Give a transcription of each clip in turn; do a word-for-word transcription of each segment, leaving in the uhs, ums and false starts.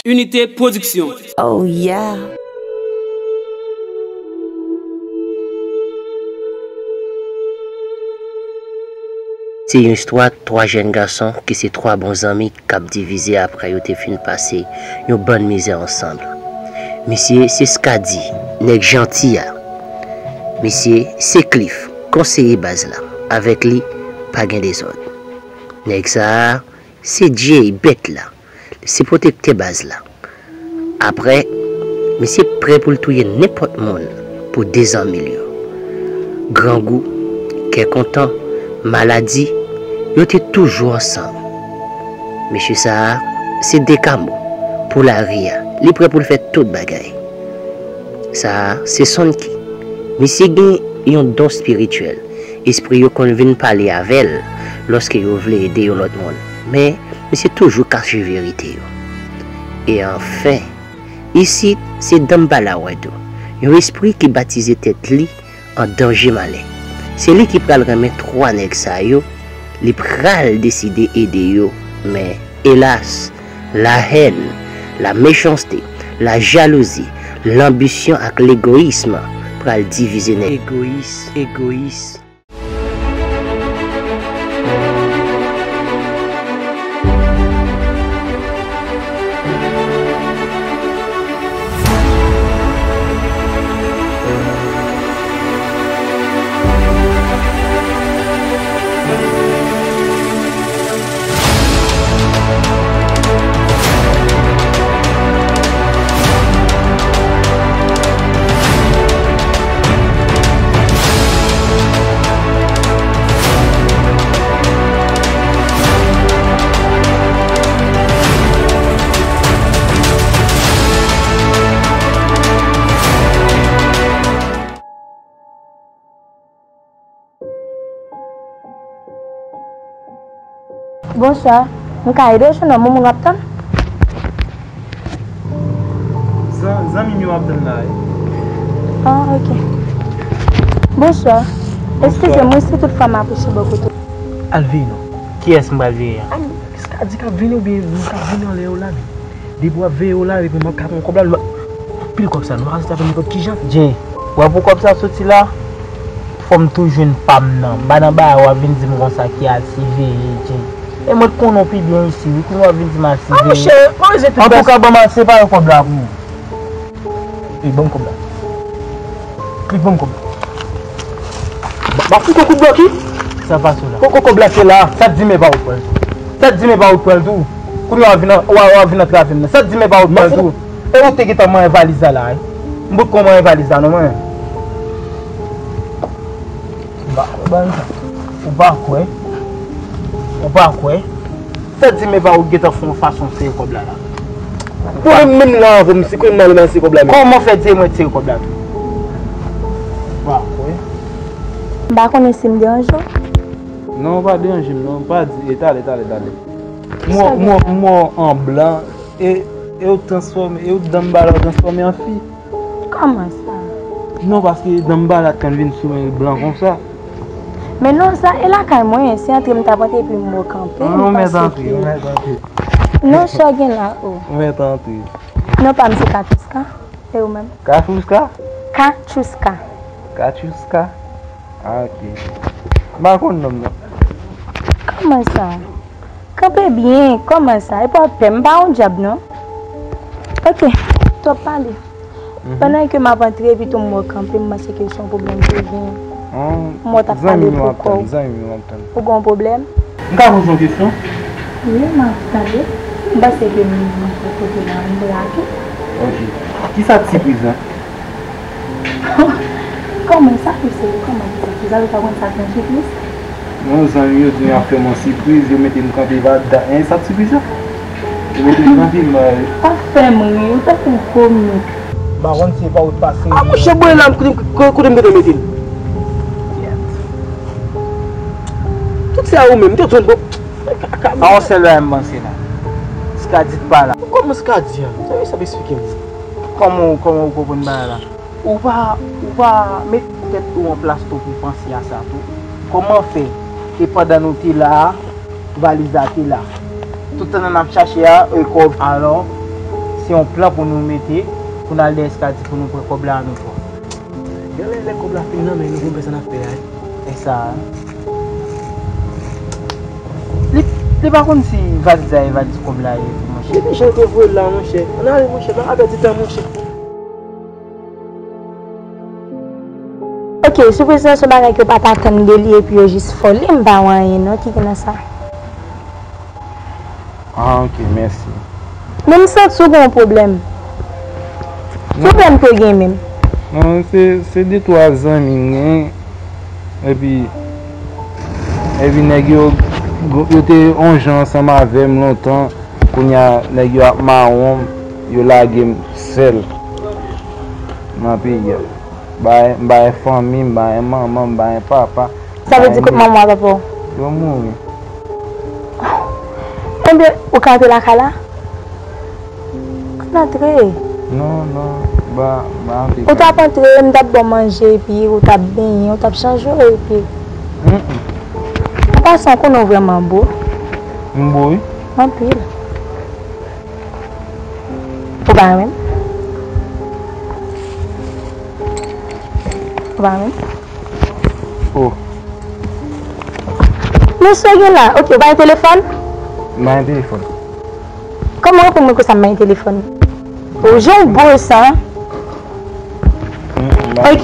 Unité Production. Oh yeah. Se yon istwa twa jèn gason ki se twa bon zanmi k ap divize apre yo te fin pase yon bann mizè ansanm. Misye se Skady, nèg janti a. Misye se Cliff, konseye baz la. Avèk li, pa gen dezòd. Nèg sa a, se Jay, bèt la. Li se pwotektè baz la. Apre, misye prè pou l touye nenpòt moun pou de zanmi l yo. Grangou, kè kontan, maladi, yo te toujou ansanm. Mesye sa a, se Dekamo, pou lari a, li prè pou l fè tout bagay. Sa a, se Sonky. Misye gen yon don espirityèl. Espri yo konn vin pale avè l lòske yo vle ede yon lòt moun. Men, misye toujou kache verite yo. E anfen, isit, se Dambala Wado, yon espri ki batize tèt li an danje malè. Se li ki pral renmen twa nèg sa yo, li pral deside ede yo, men elas, la haine, la méchanceté, la jalousie, lanbisyon ak legoyism pral divize nèg. Egoyis, egoyis. Bonswa. M ka ede w, se non, moun w ap tann? Zan-, zanmi m yo ap tann la, wi. Ah, ok. Bonswa. Bonswa. Eskize m, wi, si toutfwa m aproche bò kote w. Al veye non. Kiyès m pral veye a? Eske a di k ap vini oubyen moun k ap vini anlè yo la menm? Depi w ap veye yo la, epi m ap ka pran kòb la, nou, pil kòb sa, nou pa ka soti avè nenpòt kijan. Jay, w ap pou kòb sa soti la, fò m tou jwenn pa m nan. M pa nan bagay w ap vin di m konsa ki al siveye, Jay. E mwen t konnen w pi byen isi, wi, kounye w ap vin di m al siveye. Ah, monchè, mwen vle tout. Antouka, ban m al separe kòb la pou ou. Ey, ban m kòb la. Klik ban m kòb la. Ba, ba fout yon kout bloki. Sa pase la. Kòb, kòb la se la. Sa di men pa ou pral tou. Sa di men pa ou pral tou. Kounye a w ap vin, w ap, w ap vin antrave m nan. Sa di men pa ou pral tou. E ou te gentan manyen valiz la la, wi. M potko manyen valiz la non mwen. Ba, ba, ou pa kwè. Ou pa kwè. Sa di men pa ou gentan fè yon fason sere kòb la la. Pwoblèm menm nan avè m, se kòman m ale nan sere kòb la menm. Kòman fè di mwen sere kòb la tou? Ou pa kwè. M pa konnen si m deranje w. Non, ou pa deranje m non, pa di, e tale, tale, tale. Mò, mò, mò an blan, e, e ou transfòme, e ou Dambala ou transfòme an fi. Kòman sa? Non, paske Dambala t konn vin sou mwen blan konsa. Men non, sa e lakay mwen, se antre m t ap antre epi m wè w kanpe, m panse ke... Non, sa w gen la, o. Ou mèt antre. Non pa m se Katouska, e ou menm? Katouska? Katouska. Katouska? Ah, ok. M pa konn non m nan. Kòman sa? Kanpe byen, kòman sa? Epi w ap pè m, m pa yon dyab non. Ok, twòp pale. Pandan ke m ap antre epi tou m wè w kanpe, m panse ke se yon pwoblèm ke w gen. M wè w t ap pale pou kò w. Ou gen yon pwoblèm? M ka poze w kesyon? Wi, m ap tande. M panse ke m kote la, m brake. Ok. Kisa k sipriz la? Kòman sa pou se kòman pou sa? Kisa ou pa konn sa k yon sipriz? Non, zanmi yo di m y ap fè m yon sipriz, yo mete m kanpe pa da, en, sa k sipriz la? Yo mete m kanpe, m... Pa fè m ri, ou tankou komik. M pa konn si se pa ou t pase. Ah, monchè, bwè la, m kote, kote, kote m gentan mete l? Tout se a ou menm, m te jwenn bon. A yon sèl bagay m panse la. Skadi t pa la. Kòman Skadi a? Sa, sa p eksplike m. Kòman, kòman ou konprann bagay la? Ou pa, ou pa met tèt ou an plas tou pou panse a sa tou. Kòman fè ke pandan nou te la a, valiz la te la? Tout tan n ap chache a, e kòb, alò, Se yon plan pou nou mete, pou n al dèyè Skady pou nou pran kòb la an nou pran. Genlè lè kòb la fin nan men nou pou n wè sa n ap fè a. E sa a. Li, li pa konn si valiz la e valiz kòb la ye tou, monchè. Depi jan l te voye l la, monchè. Ann ale, monchè, pa pèdi tan, monchè. Ok, sipriz lan se yon bagay ke w pa t atann de li epi yo jis fè w li, m pa wè anyen non ki gen nan sa. Ah, ok, mèsi. Men m santi w gen yon pwoblèm. Ki pwoblèm ke w gen menm? Non, se, se de twa zanmi m gen. Epi, epi nèg yo, yo te on jan ansanm avè m lontan. Kounye a, nèg yo ap mawon m, yo lage m sèl nan peyi a. M pa, m pa gen fanmi, m pa gen manman, m pa gen papa. Sa vle di kot manman w ak papa w? Yo mouri. Ebyen, ou ka antre lakay la? Ann antre. Non, non, m pa, m pa antre. Ou t ap antre, m t ap ba w manje, epi ou t ap benyen, ou t ap chanje w, epi. Mm, mm. An pasan, ou konnen w vrèman bo. M bo, wi. Anpil. Ou pa renmen m? Ou pa renmen m? Oh. Mesye gen la. Ok, ou pa gen telefòn? M pa gen telefòn. Kòman ou konn mwen konsa m pa gen telefòn? Ou jan ou bo sa. Mm, m pa gen. Ok,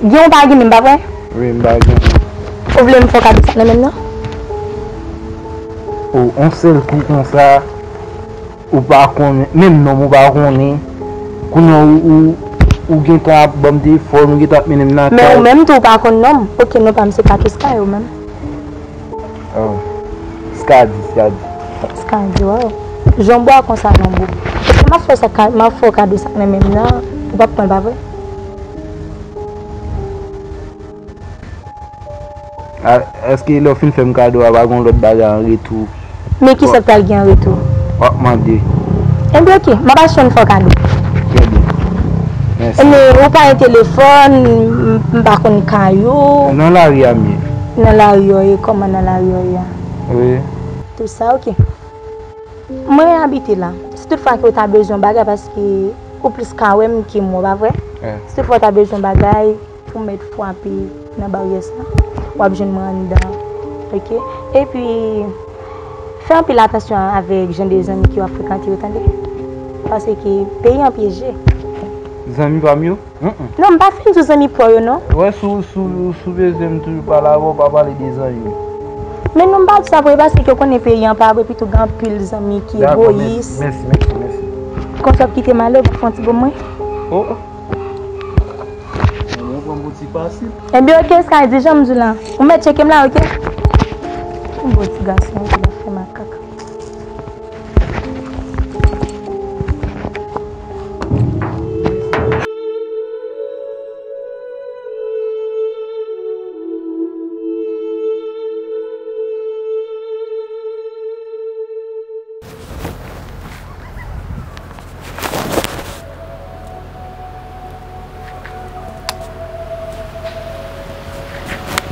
gen ou pa gen menm, pa vre? Wi, m pa gen. Ou vle m fè w kado sa nan men m nan? Oh, on sèl kou konsa. Ou pa konnen, menm non m ou pa konnen. Kounye a ou, ou, ou gentan ap ban m telefòn, ou gentan ap mennen m nan kay. Men ou menm tou ou pa konn non m. Ok, non pa m se Patriska ou menm. Oh. Skady, Skady. Skady, waw. Jan w bò konsa non bro. M ap fè w sa ka, m ap fè w kado sa nan men m nan, ou p ap pran l pa vre? A, èske lè w fin fè m kado a, pa gen lòt bagay an retou? Men kisa k pral gen an retou? W ap mande. Ebyen, ok, m ap achte youn fè w kado. Trè byen. Mèsi. Men ou pa gen telefòn, m, m pa konn kay ou. Nan lari a m ye. Nan lari a w ye, kòman nan lari a w ye a? Wi. Tout sa, ok. Mwen abite la. Si tout fwa ke w ta bezwen bagay, paske ou plis ka wè m ke mwen, pa vre? Si tout fwa w ta bezwen bagay, pou mèt frape nan baryè sa, w ap jwenn mwen anndan. Ok? Epi, fè anpil atansyon avèk jan de zanmi ke w ap frekante yo, tande? Paske peyi an pyeje. Zanmi pa m yo? Mm, mm. Non, m pa fin di w zanmi pa w yo, non. Wè, si w, si w, si w bezwen m toujou pale avè w, pa pale de zanmi. Men non, m pa di sa vre, paske w konnen peyi an pa bon, epi tou gen anpil zanmi ki egoyis. Dakò, mèsi, mèsi, mèsi, mèsi. Konsa w ap kite m ale, ou pa fè yon ti bon mwen? Oh, oh. Mwen pran pou ti fasil. Ebyen, ok, Sky, di jan m di w la. Ou mèt tcheke m la, ok? Yon bon ti gason, ki ap fè makak.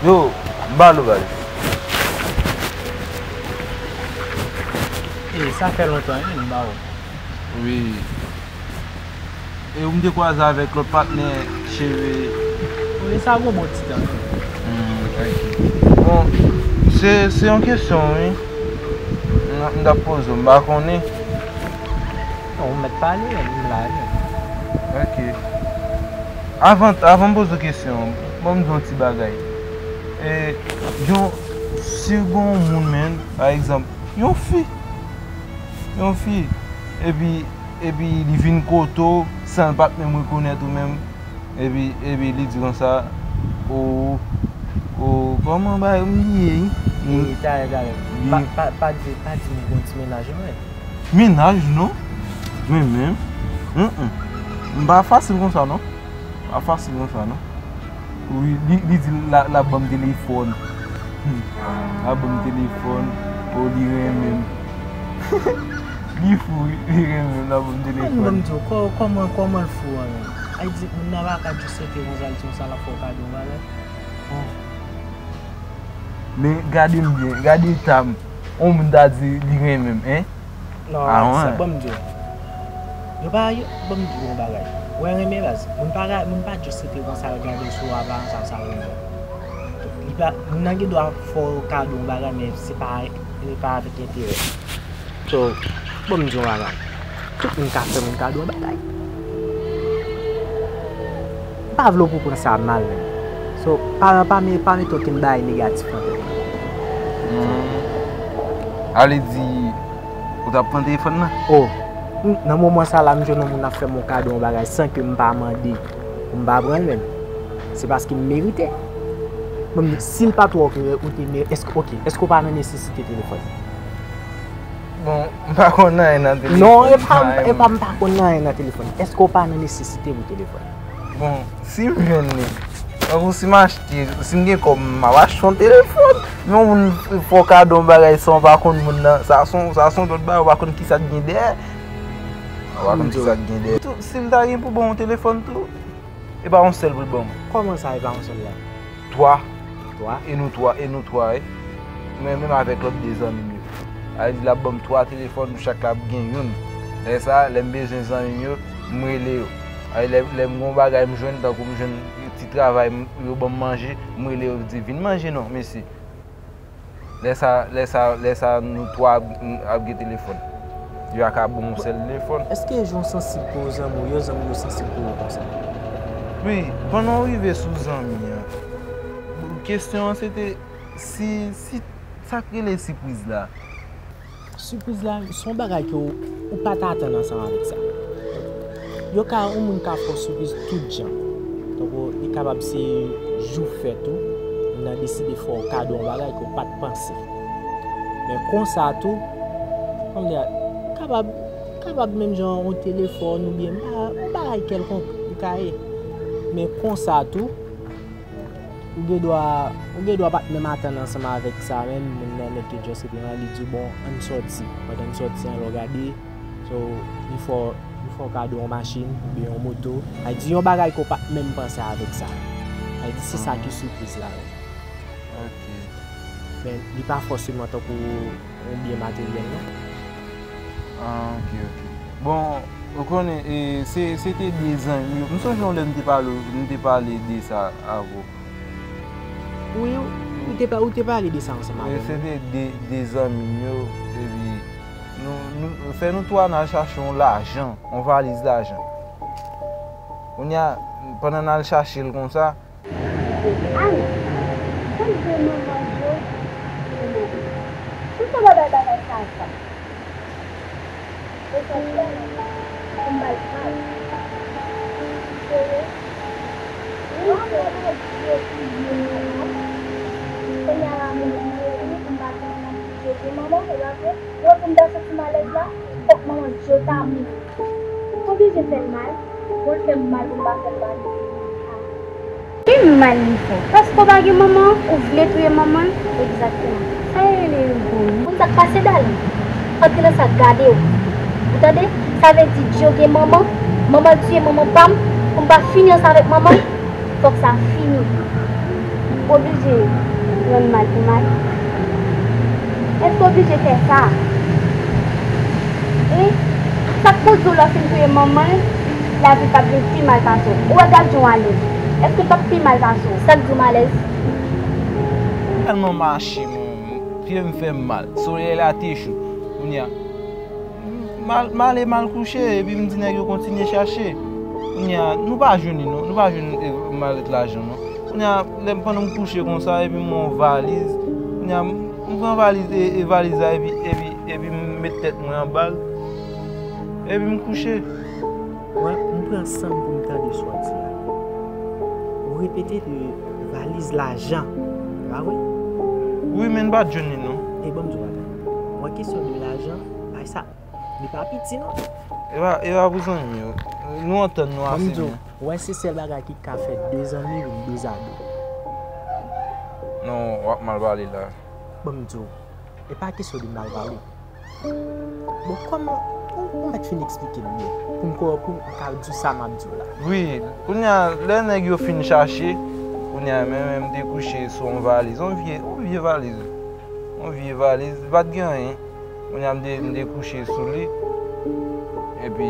Yo, m ba nou bal. E, sa fè lontan, wi, m ba w. Wi. E ou m te kwaze avèk lòt patnè cheve. Wi, sa gon bon ti tan wi. Hmm, ok. Bon, se, se yon kesyon, wi. M, m t ap poze w, m pa konnen. Non, ou mèt pale, m la wi. Ok. Avan, avan m poze w kesyon an, ban m di w yon ti bagay. E, yon, si gon moun, men, pa egzanp, yon fi, yon fi, epi, epi li vin kote w san l pa t menm rekonèt ou menm, epi, epi li di konsa, o, o, kòman bagay, m bliye, wi. E, talè, talè. Pa, pa, pa di, pa di m gon ti mennaj, non. Mennaj, non. Mwen menm, mm, mm. M pa fasil konsa, non. Pa fasil konsa, non. Wi, li, li di l ap ban m telefòn. Hmm. L ap ban m telefòn. O, li renmen m. Li fou, wi, li renmen m, l ap ban m telefòn. Ban m di w, kò-, kòman, kòman l fou an menm? Ay di, moun nan pa ka jis rete konsa, l di konsa, l ap fè w kado yon bagay. Oh. Men gade m byen, gade eta m. On moun ta di li renmen m, en? Non, ah, sa, ban m di w. Yo pa, yo, ban m di w yon bagay. Wè renmen baz. Moun pa, moun pa just rete konsa, l gade w sou aparans a sa renmen. Li pa, moun nan gen dwa fè w kado yon bagay, men se pa, se pa avèk enterè. So, ban m di w yon bagay. Tout moun ka fè moun kado yon bagay. M pa vle w pou pran sa mal, menm. So, pa, pa, pa mete okenn bagay negatif nan tèt ou. Hmm. Ale di, ou t ap pran telefòn nan? Oh, m, nan moman sa la, m jwenn yon moun ap fè m yon kado yon bagay san ke m pa mande pou m pa pran l, menm. Se paske m merite. Bon, si l pa t wè w ke ou te merite, èske, ok, èske w pa nan nesesite telefòn? Bon, m pa konn anyen nan telefòn. Non, e pa, e pa m pa konn anyen nan telefòn. Èske w pa nan nesesite pou telefòn? Bon, si m jwenn li, tankou si m achte, si m gen kòb, m ap achte yon telefòn. Men yon moun fè w kado yon bagay san w pa konn moun nan, sa se yon, sa se yon lòt bagay, w pa konn kisa k gen dèyè. W pa konn kisa k gen dèyè. Tou, si l ta gen pou ban w yon telefòn tou, e pa yon sèl pou l ban mwen. Kòman sa, e pa yon sèl la? Twa. Twa? E nou twa, e nou twa, wi. Mwen menm avèk lòt de zanmi m yo. Sa vle di l ap ban m twa telefòn, nou chak la ap gen youn. Lè sa, lè m bezwen zanmi m yo, m rele yo. Sa vle di lè, lè m gen yon bagay m jwenn, tankou m jwenn ti travay, m, yo ban m manje, m rele yo, m di, "Vin manje non, mesye." Lè sa, lè sa, lè sa, nou twa ap, ap gen telefòn. Yo a ka ban m yon sèl telefòn. Èske jan w sansib pou zanmi w yo, zanmi w yo sansib pou ou konsa? Wi, pandan w rive sou zanmi an, kesyon an se te si, si, sa k rele sipriz la. Sipriz la, se yon bagay ke w, ou pa t atann ansanm avèk sa. Yo ka, yon moun ka fè w sipriz tout jan. Tankou, li kapab se jou fèt ou, moun nan deside fè w kado yon bagay ke w pa t panse. Men konsa tou, kòm di a, kapab, kapab menm jan yon telefòn oubyen yon ba-, yon bagay kèlkonk, li ka ye. Men konsa tou, ou gen dwa, ou gen dwa pa t menm atann ansanm avèk sa menm, moun nan nèk yo just epi li di w, "Bon, ann sòti." Pandan n sòti an, lè w gade, so, li fè w, li fè w kado yon machin, oubyen yon moto. Sa vle di yon bagay ke w pa t menm panse avèk sa. Sa vle di se sa ki sipriz la menm. Ok. Men, li pa fòseman tankou yon byen materyèl, non. Ah, ok, ok. Bon, ou konnen, e, se, se te de zanmi yo. M sonje yon lè m te pale, m te pale de sa avè w. Wi, ou te pa, ou te pale de sa ansanm avè m. Se te de, de zanmi m yo, epi nou, nou, fè nou twa n al chache yon lajan, yon valiz lajan. Kounye a, pandan n al chache l konsa, Ann, tann de manman Djo, manman Djo. Ou konn bagay bagay sa sa. Ou konprann? Pou m bay kal. Sere. Wi, sere. Djo ki vye manman. Kounye a la, mwen, mwen, mwen, m pa konn manman Djo vye manman, e pa vre? Ou wè pou m ta santi malèz la, fòk manman Djo ta mouri. Ou oblije fè l mal. Bon, l fè m mal pou m pa fè l mal. Ki mal li fè? Paske w pa gen manman, ou vle touye manman l? Egzakteman. Sa yo rele egoi. Konn sa k pase, Dali? Antre nan sa, gade w. Ou tande? Sa vle di Djo gen manman, manman l touye manman pa m, pou m pa fini ansanm avèk manman l? Fòk sa fini. Oblije rann mal pou mal. Èske w oblije fè sa? Wi. Sa k pou di w lè w fin touye manman l, lavi l p ap gen pi mal pase w? Ou wè gad jan w alèz. Èske l p ap pi mal pase w? Sa k di w m alèz? Tèlman mache, mon, pye m fè m mal. Solèy la te cho. Kounye a, M al, m ale m al kouche, epi m di nèg yo kontinye chache. Kounye a, nou pa jwenn li non, nou pa jwenn, e, malèt lajan non. Kounye a, lè m, pandan m kouche konsa, epi m wè yon valiz. Kounye a, m, m pran valiz, e, e valiz la, epi, epi, epi m met tèt mwen anba l. Epi m kouche. Mwen, m pran san m pou m tande sa w di a. Ou repete de valiz lajan, e pa vre? Wi, men n pa t jwenn li non. E ban m di w bagay. Mwen kesyon de lajan, ay sa, li pa piti non. E pa, e pa pou zanmi yo. Nou antann nou ase. Ban m di w, wè se sèl bagay ki ka fè de zanmi vin de zabi. Non, w ap mal pale la. Ban m di w, e pa kesyon de mal pale. Bon, kòman, ou, ou mèt fin eksplike m byen, pou m ko-, pou m ka di w sa m ap di w la. Wi, kounye a, lè nèg yo fin chache, kounye a, men, men m te kouche sou yon valiz, yon vye, yon vye valiz. Yon vye valiz, li pa t gen anyen. Kounye a, m te, m te kouche sou li. Epi,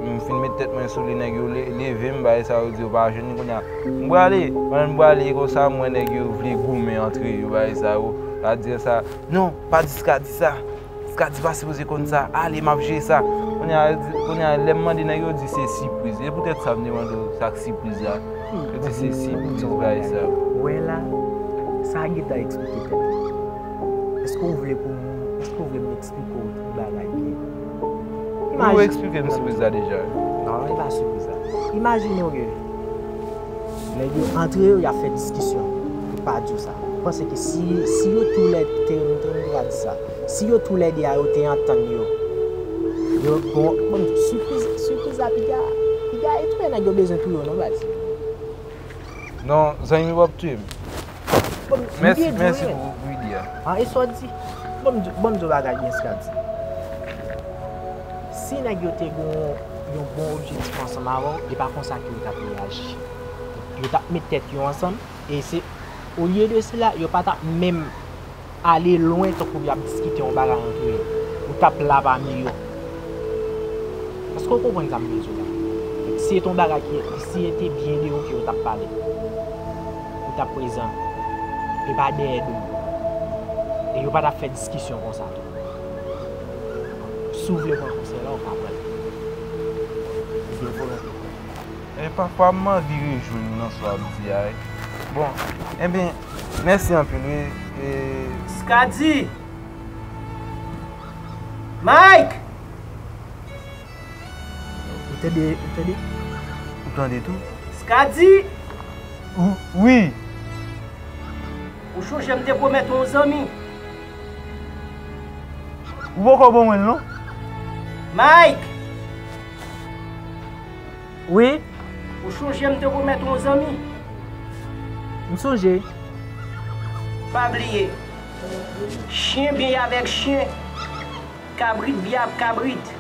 m fin met tèt mwen sou li, nèg yo le- leve m, bagay sa yo di yo pa jwenn li kounye a. M prale, pandan m prale konsa, m wè nèg yo vle goumen antre yo, bagay sa yo. Sa di sa, non, pa di Skady sa. Skady pa sipoze konn sa. Ale, m ap jere sa. Kounye a, kounye a, lè m mande nèg yo di se sipriz. E poutèt sa m te mande w sa k sipriz la. Yo di se sipriz, bagay sa yo. Wè la, sa gentan eksplike tèt li. Èske w vle pou m, èske w vle m eksplike w tout bagay byen? Ou eksplike m sipriz la deja. Non, e pa sipriz la. Imajine w ke nèg yo antre yo, y ap fè diskisyon. Pou pa di w sa. Ou panse ke si, si yo toulède, m te, m te, m te va di sa. Si yo toulède a yo te antann yo, yo, bon, bon, sipriz, sipriz la piga, piga, e touye nèg yo bezwen touye w non, baz. Non, zanmi m p ap touye m. Mèsi, mèsi pou, pou ide a. An, e sa w di? Bon, m di, bon, m di w bagay byen, Skady. Si nèg yo te gen yon, yon bon objektif ansanm avè w, e pa konsa ke yo t ap reyaji. Yo t ap met tèt yo ansanm, e se, olye de sela, yo pa t ap menm ale lwen tankou y ap diskite yon bagay antre yo. Ou t ap la pami yo. Èske w konprann sa m vle di w la? Si se te yon bagay ki, si se te byen de ou ke yo t ap pale, ou t ap prezan, e pa dèyè do w. E yo pa t ap fè diskisyon konsa tou. Si w vle pran konsèy la, ou ka pran l. Ou vle volonte pran. E pafwa m anvi rejwenn ou nan sa w ap di a wi. Bon, enben, mèsi anpil wi. E Skady! Mike! Ou tande, ou tande? Ou tande tou? Skady! Ou, wi. Ou chonje m te pwomèt ou yon zanmi? Ou poko ban mwen l non. Mike! Wi. Ou chonje m te pwomèt ou yon zanmi? M sonje. Pa bliye. Chen byen avèk chen. Kabrit byen ak kabrit.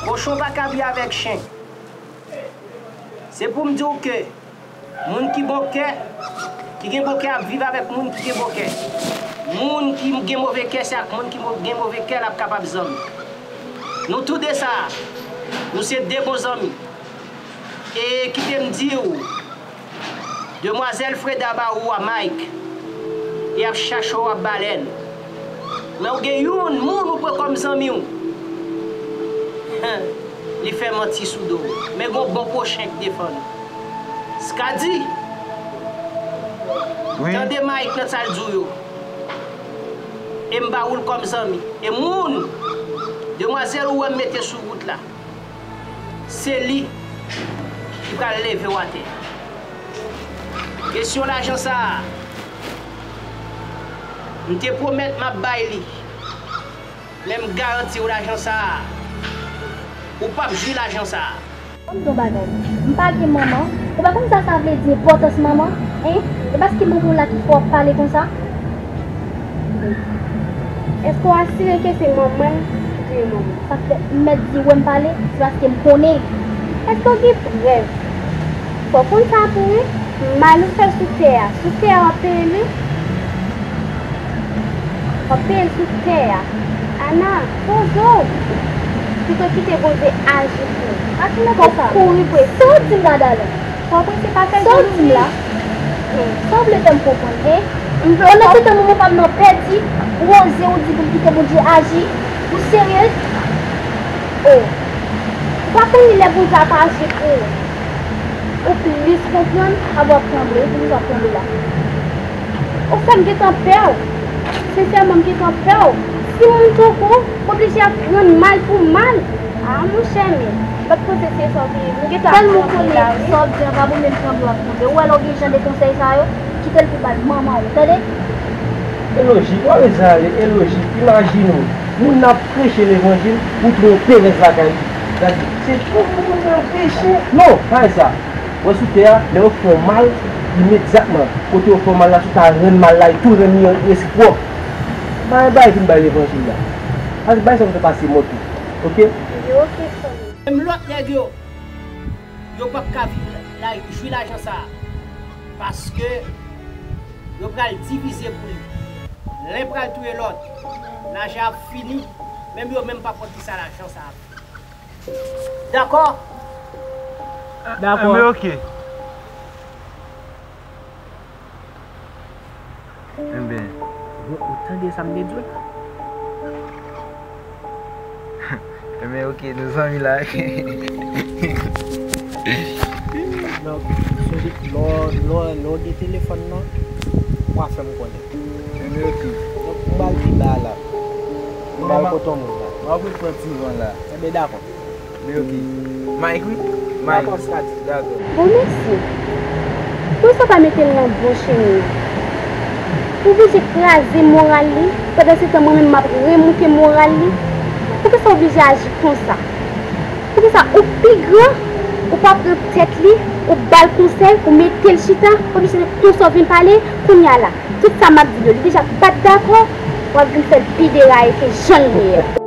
Kochon pa ka byen avèk chen. Se pou m di w ke moun ki bon kè, ki gen bon kè ap viv avèk moun ki gen bon kè. Moun ki gen move kè, se ak moun ki mo- gen move kè l ap kapab zanmi. Nou tou de sa, nou se de bon zanmi. E kite m di w, demwazèl Freda ba ou a, Mike, y ap chache w, ap ba lèl. Men w gen youn moun ou pran kòm zanmi w. Li fè manti sou do w. Men gon bon pwochen k defann ou. Skady! Wi. Tande Mike nan sa l di w yo. E m ba ou l kòm zanmi. E moun, demwazèl ou wè m mete sou wout la, se li ki pral leve w atè. Kesyon lajan sa a, m te pwomèt m ap bay li. Men m garanti w lajan sa a, ou p ap jwi lajan sa a. Ban m di w yon bagay, m pa gen manman. Ou pa konn sa sa vle di enpòtans manman, en? E paske manman w la ki fè w ap pale konsa? Èske w asire ke se manman l ki touye manman l? Sa k fè m mèt di w wè m pale, se paske m konnen. Èske w gen prèv? Fò w konn sa tou wi. Mal ou fè sou tè a, sou tè a w ap peye l wi. W ap peye l sou tè a. Ana, poze w. Pito kite Bondye aji pou ou. Fò w kouri pou. Sa w di m la, Dalè? Sa w di m la? Sa w vle fè m konprann, en? Pandan se tan manman pa m nan pèdi, ou oze ou di pou m kite Bondye aji. Ou serye? O. Ou pa konn lè Bondye ap aji pou ou. Ou plis konprann, a w ap tranble. Poukisa w ap tranble la? Ou fè m gentan pè w. Sensèman, m gentan pè w. Si moun tankou w, w oblije ap rann mal pou mal. A, monchè, men, m pa t panse se sa w te ye. M gentan ap tranble la wi. Tèlman w konnen sa w ap di an pa bon, men m tranble, w ap tranble. Ou wè lè w gen jan de konsèy sa yo, kite l pou bal manman w, tande? E lojik, w ap ret ale, e lojik. Imajine w, moun ap preche levanjil, ou twonpe rès lakay li. Gade, se twonpe moun nan peche. Non, pa sa. Wè sou tè a, lè yo fè w mal, imedyatman, kote yo fè w mal la, si w ta rann mal la, e tou rann li an resipwòk. Pa bay vin bay levanjil la. Paske bay sa nou fè pase mò tou. Oke? Yo, oke, frè m. Menm lòt nèg yo, yo p ap ka viv la, jwi lajan sa a. Paske yo pral divize pou li. Len pral touye lòt. Lajan ap fini. Menm yo menm pa konn kisa lajan sa ap fè. Dakò? Dakò. Enben, oke. Enben. Bon, ou tande sa m te di w la? Enben, oke, nou zanmi la. Donk, sonje, lè w, lè w, lè w gen telefòn nan, w a fè m konnen. Enben, oke. Donk, m ba l pi ba la. M ba l kote w moun la. M ap ret pran ti van la. Enben, dakò. Men oke. Mike, wi. Mike. Dakò, Scotty. Dakò. Bon, mèsi. Poukisa w pa mete l nan bon chemen an? Ou oblije kraze moral li, pandan se tan mwen menm m ap remoute moral li. Poukisa w oblije aji konsa? Poukisa ou pi gran, ou pa pran tèt li, ou ba l konsèy, ou mete l chita, ou oblije konsa w vin pale, kounye a la, tout sa m ap di l yo, li deja pa t dakò, w ap vin fè l pi deraye ke jan l ye a.